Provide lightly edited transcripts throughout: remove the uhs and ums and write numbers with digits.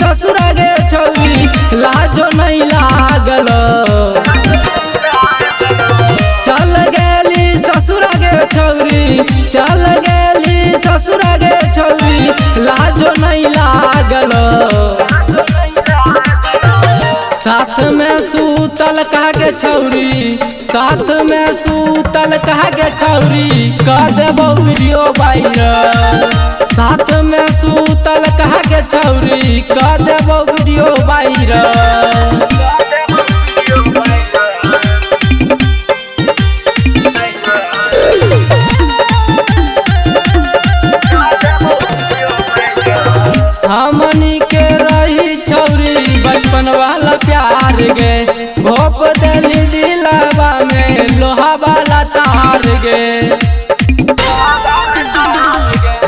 ससुर गे छौरी लाजो नहीं लागल। चल गेली ससुर गे छौरी, चल गेली ससुर गे छौरी लाजो नहीं लागल। साथ में सूतल कह गे छौरी, साथ में सूतल कह गे छौरी कह देबौ वीडियो वायरल। साथ में सूतल कह गे छौरी कह देबौ वीडियो वायरल। हमनी के रही छौरी बचपन वाला प्यार गे, भोप देली दिलवा में लोहा वाला तार गे।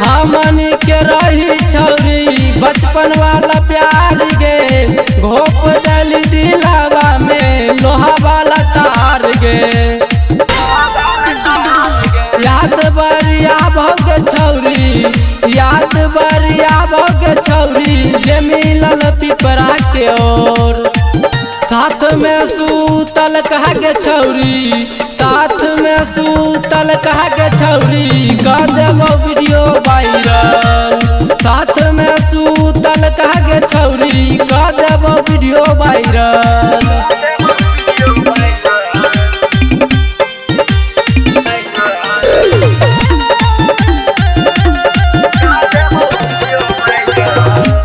हमनी के रही छौरी बचपन वाला प्यार गे, भोप देली दिलवा में लोहा वाला तार गे। याद बरिया भोग छौरी, याद बरिया भोग छौरी जे मिलल पिपरा के ओर। साथ में सूतल कह गे छौरी, साथ में सूतल कह गे छौरी कह देबौ वीडियो वायरल। साथ में सूतल कह गे छौरी कह देबौ वीडियो वायरल।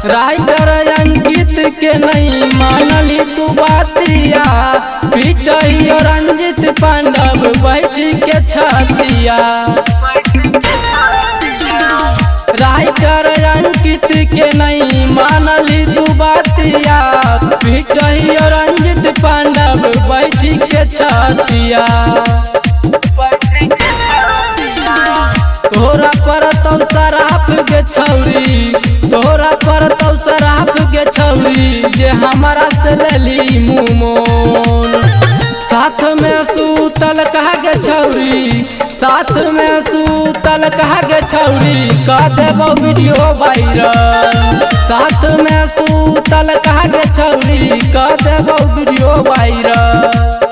राइटर अंकित के नहीं मानली तू बातिया, पिटही रंजित पांडव बैठ के छतिया। राइटर अंकित के नहीं मानली तू बातिया, पिटही रंजित पांडव बैठ के छतिया। तोरा पर तो शराफ गे छौरी, तोरा पर तो शराफ गे छौरी जे हमारा से लेली मुँह मोन। साथ में सूतल कह गे छौरी, साथ में सूतल कह गे छौरी कह देबौ वीडियो वायरल। साथ में सूतल कह गे छौरी कह देबौ वीडियो वायरल।